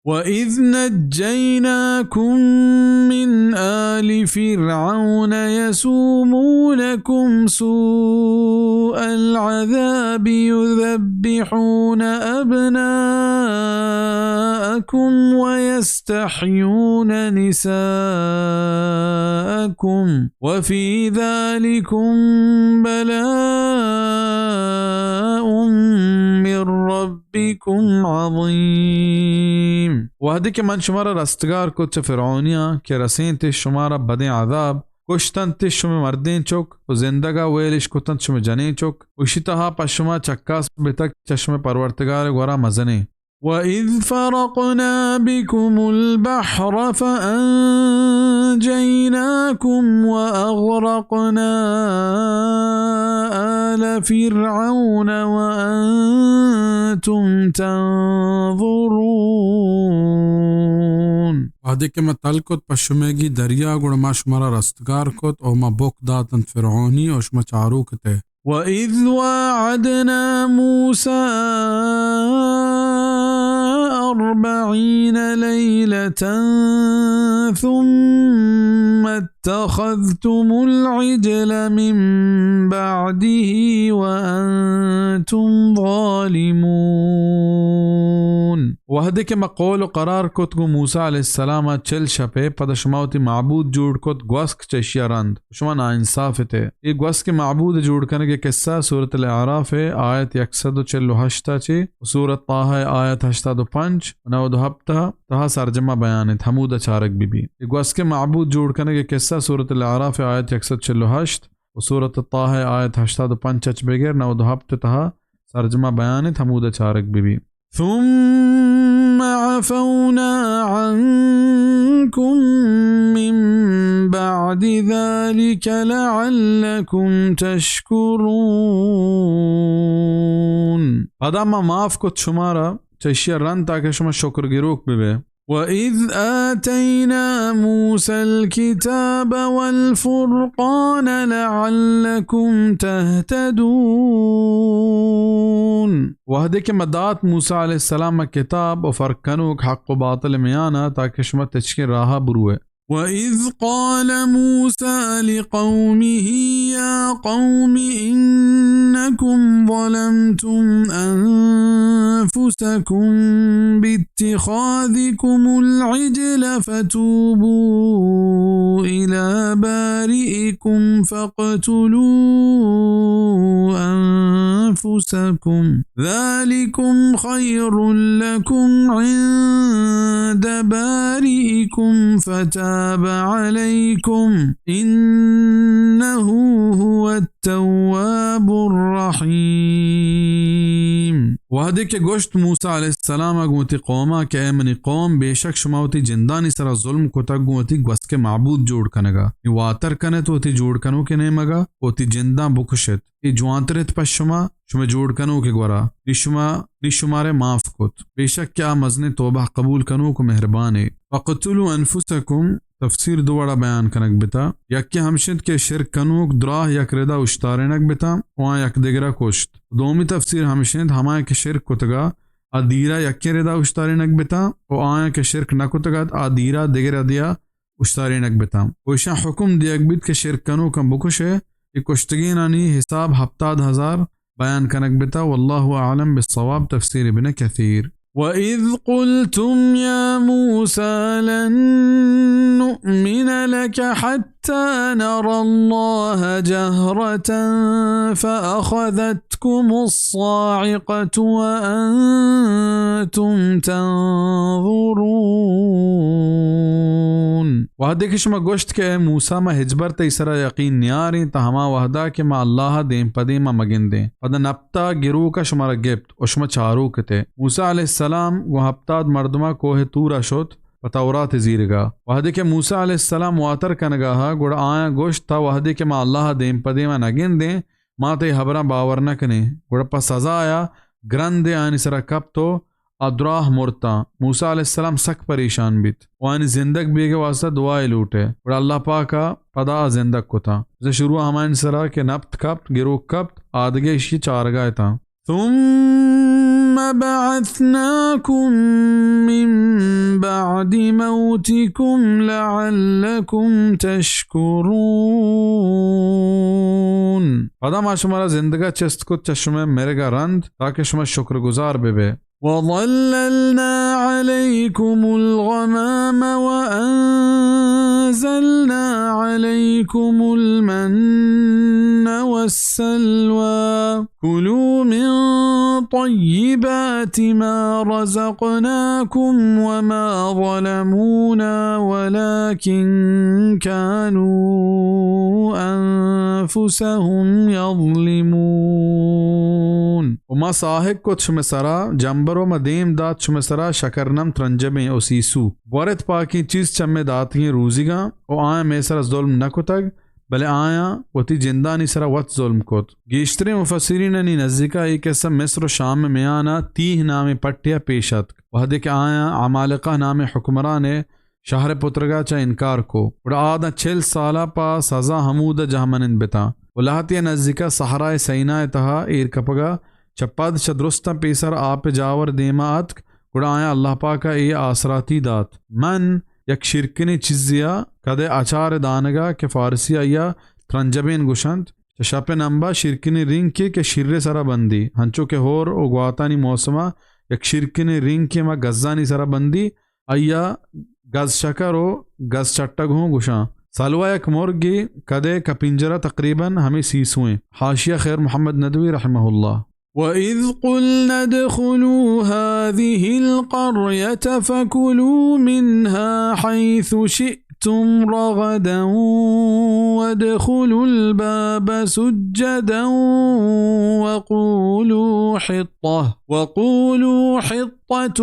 وإذ نجيناكم من آل فرعون يسومونكم سوء العذاب يذبحون أبناءكم ويستحيون نساءكم وفي ذلكم بلاء من ربكم عظيم۔ وہدے کہ من شمارا رستگار کت چہ فرعونیاں کہ رسینت شمارا بدیں عذاب، کشتنت شمے مردیں چک و زندگا ویلش کتنت شمے جنیں چک، و اشی تہا پہ شما چکاس بتگ چہ شمے پرورتگار گورا مزنیں۔ وإذ فرقنا بكم البحر فأنجيناكم وأغرقنا آل فرعون وأنتم تنظرون۔ وہدے کہ ما تل کت پہ شمئیگی دریا، گڑا ما شمارا رستگار کت، او ما بک داتنت فرعونی، او شما چاروک اتئے۔ وإذ واعدنا موسى أربعين ليلة ثم اتخذتم العجل من بعده وأنتم ظالمون۔ وہدے کہ ما قول و قرار کت گوں موسی علیہ السلام ء چل شپے، پدا شما وتی معبود جوڑ کت گوسک چہ اشیا رند، شما ناانصاف اتئے۔ اے گوسک معبود جوڑ کنگ ء قصہ سورۃ الاعراف ء آیت یک سد و چل و ہشت ء چہ و سورۃ طٰہٰ ء آیت ہشتاد و پنچ و نود و ہپت ء تہا سرجما بیان انت، ہمودا چارگ بہ بی۔ اے گوسک معبود جوڑ کنگ ء قصہ سورۃ الاعراف ء آیت یک سد چل و ہشت و سورۃ طٰہٰ ء آیت ہشتاد و پنچ اچ بگر نود و ہپت ء تہا سرجما بیان انت، ہمودا چارگ بہ بی۔ ثم عفونا عنكم من بعد ذلك لعلكم تشكرون۔ پدا ما معاف کت شمارا چہ اشیا رند تاکہ شما شکر گروک بہ بئے۔ وإذ آتينا موسى الكتاب والفرقان لعلكم تهتدون۔ وہدے کہ ما دات موسی علیہ السلام ء کتاب و فرق کنوک حق و باطل میانا تاکہ شما تچکیں راہا بروئے۔ وإذ قال موسى لقومه يا قوم إنكم ظلمتم أنفسكم باتخاذكم العجل فتوبوا إلى بارئكم فاقتلوا أنفسكم ذلكم خير لكم عند بارئكم فتاب عليكم إنه هو التواب الرحيم۔ وہدے کہ گوشت موسی علیہ السلام ء گوں وتی قوم ء کہ اے منی قوم، بے شک شما وتی جندانی سرا ظلم کتگ گوں وتی گوسک ء معبود جوڑ کنگ ء، واتر کن ات وتی جوڑ کنوک ء نیمگ ء وتی جنداں بکش ات۔ اے جوانتر ات پہ شما، شمئے جوڑ کنوک ء گورا، نی شما، نی شمارا معاف کت۔ بے شک کہ آ مزنیں توبہ قبول کنوک و مہربانے۔ فاقتلوا انفسکم، تفسیر دو وڑا بیان کنگ بتا۔ یکے ہمش انت کہ شرک کنوک دراہ یک ردا اشتارینگ بتا و آ یک دگرا کشت۔ دومی تفسیر ہمش انت ہمایا کہ شرک کتگا آ دیرا یکیں ردا اشتارینگ بتا و آیاں کہ شرک نہ کتگ ات آ دیرا دگہ ردیا اشتارینگ بتاں۔ و ایشاں حکم دیگ بیت کہ شرک کنوکاں بکشئے، اے کشتگینانی حساب ہپتاد ہزار بیان کنگ بتا۔ واللہ اعلم بالصواب، تفسیر ابن کثیر۔ وإذ قلتم يا موسى لن نؤمن لك حتى نرى الله جهرة فأخذت تأخذتكم الصاعقة وأنتم تنظرون۔ وہدے کہ شما گوشت کہ اے موسیٰ، ما ہچبر تئی سرا یقین نیاریں، تاں ہما وہدا کہ ما اللہ ء دیم پہ دیما مگندیں۔ پدا نپتا گروکا شمارا گپت و شما چاروک اتئے۔ موسیٰ علیہ السلام گوں ہپتاد مردما کوہ طورا شت پہ تورات زیرگا۔ وہدے کہ موسیٰ علیہ السلام واتر کنگا ات، گڑا آیاں گوشت، تا وہدے کہ ما اللہ ء دیم پہ دیما نگندیں، ما تئی ہبراں باور نہ کنیں۔ گڑا پہ سزایا گرندے آیانی سرا کپت و آ دراہ مرتاں۔ موسیٰ علیہ السلام سک پریشان بیت و آیانی زندگ بیگ ء واسطہ دعائے لوٹئے۔ گڑا اللہ پاک ء پدا آ زندگ کتاں۔ بزاں شروع ء ہمایانی سرا کہ نپت کپت، گروک کپت، آدگہ ایشی چارگا اتاں۔ ثم بعثناكم من بعد موتكم لعلكم تشكرون۔ پدا ما شمارا زندگا چست کت چہ شمئے مرگا رند، تاکہ شما شکرگزار ببئے۔ وظللنا عليكم الغمام وأنزلنا عليكم المن والسلوى۔ كلوا من طيبات ما رزقناكم وما ظلمونا ولكن كانوا أنفسهم يظلمون۔ و ما ساہگ کت شمئے سرا جمبر و ما دیم دات شمئے سرا شکرنم ترنجبیں و سیسو۔ بورت پاکیں چیز چہ مئے داتگیں روزیگاں و آیاں مئے سرا ظلم نہ کتگ، بلے آیاں وتی جندانی سرا وت ظلم کت۔ گیشتریں مفسرینانی نزیکا اے قصہ مصر و شام ء میانا تیہ نامیں پٹے ء پیش اتک، وہدے کہ آیاں عمالقہ نامیں حکمران ء شہر ء پترگا چہ انکار کو، گڑا آ داں چل سالا پہ سزا ہمودا جہمنند بتاں و لہتے ء نزیکا صحرائے سینا ء تہا ایر کپگا چہ پد چہ درستاں پیسر آپ ء جاور دیما اتک، گڑا آیاں اللہ پاک ء اے آسراتی دات۔ من یک شیرکنیں چیزے ء کدے اچار ء دانگ ء کہ فارسی ء آئی ء ترنجبین گوشنت، چہ شپ ء نمبا شیرکنیں رینکے کہ شیر ء سرا بندی، ہنچو کہ ہور و گواتانی موسم ء یک شیرکنیں رینکے ما گزانی سرا بندی، آئی ء گز شکر و گز چٹگ ہوں گوشاں۔ سلوہ یک مرگے کدے کپینجرا تقریباً ہمے سیسوئیں۔ حاشیہ خیر محمد ندوی رحمہ اللہ۔ وإذ قلنا ادخلوا هذه القرية فكلوا منها حيث شئتم رغدا وادخلوا الباب سجدا وقولوا حطة، وقولوا حطة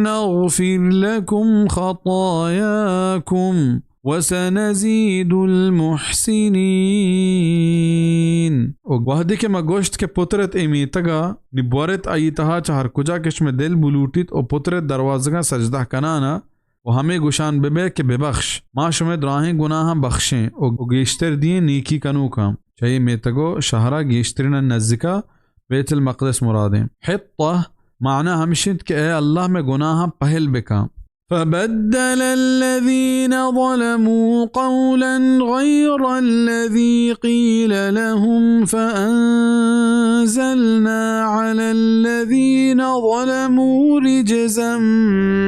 نغفر لكم خطاياكم وسنزيد المحسنين۔ و وہدے کہ ما گوشت کہ پترت اے میتگا، نی بورت آئی تہا چہ ہر کجا کہ شمئے دل بلوٹیت و پترت دروازگاں سجدہ کنانا و ہمے گوشان ببئے کہ ببخش، ما شمئے دراہیں گناہاں بخشیں و گیشتر دیں نیکی کنوکاں۔ چہ اے میتگ و شہرا گیشترینانی نزیکا بیت المقدس مرادیں۔ حطہ معنی ہمش انت کہ اے اللہ مئے گناہاں پہل بکن۔ فبدل الذين ظلموا قولا غير الذي قيل لهم فأنزلنا على الذين ظلموا رجزا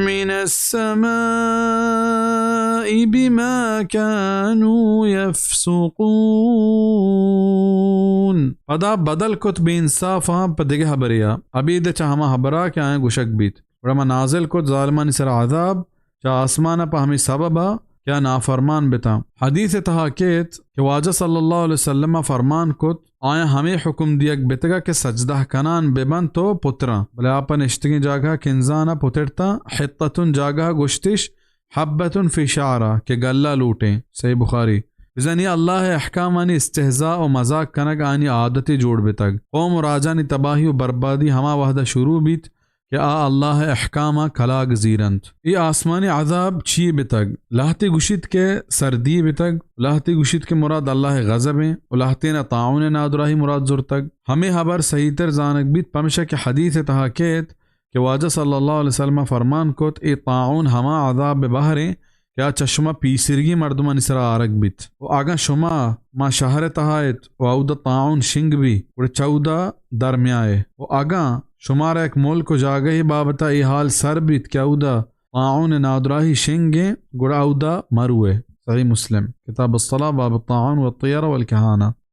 من السماء بما كانوا يفسقون۔ پدا بدل کت بے انصافاں پہ دگہ ہبرے ء، ابید چہ ہما ہبرا کہ آیاں گوشگ بیت۔ گڑا ما نازل کت ظالمانی سرا عذاب چہ آسمان ء پہ ہمے سبب ء کہ آ نافرمان بتاں۔ حدیث ء تہا کیت کہ واجہ صلی اللہ علیہ وسلم ء فرمان کت، آیاں ہمے حکم دیگ بتگ ء کہ سجدہ کنان بہ بنت و پتراں، بلے آ پہ نشتگیں جاگہ کنزان ء پترتاں۔ حطتن جاگہ گوشتش، حبتن فی شعرہ کہ گلہ لوٹیں۔ صحیح بخاری۔ بزاں اے اللہ ء احکامانی استہزاء و مذاق کنگ آنی عادتے جوڑ بتگ۔ قوم و راجانی تباہی و بربادی ہما وہدہ شروع بیت کہ آ اللہ ء احکاماں کلاگ زیرنت۔ اے آسمانی عذاب چی بتگ؟ لہتے گوشیت کہ سردی بتگ، لہتے گوشیت کہ مراد اللہ ء غضب ایں و لہتینا طاعون ء نادراہی مراد زرتگ۔ ہمے ہبر صحیح تر زانگ بیت، پمشا کہ حدیث ء تہا کیت کہ واجہ صلی اللہ علیہ وسلم ء فرمان کت، اے طاعون ہما عذاب ء بہر ایں کہ آ چہ شما پیسرگیں مردمانی سرا آرگ بیت۔ و اگاں شما ماں شہر ء تہا ات و اودا طاعون شنگ بی، گڑا چہ اودا درمیائے۔ و اگاں شمارا یک ملک و جاگہے بابتا اے حال سر بیت کہ اودا طاعون نادراہی شنگ ایں، گڑا اودا مروئے۔ صحیح مسلم، کتاب الصلاة، باب الطاعون والطیرہ والکہانہ۔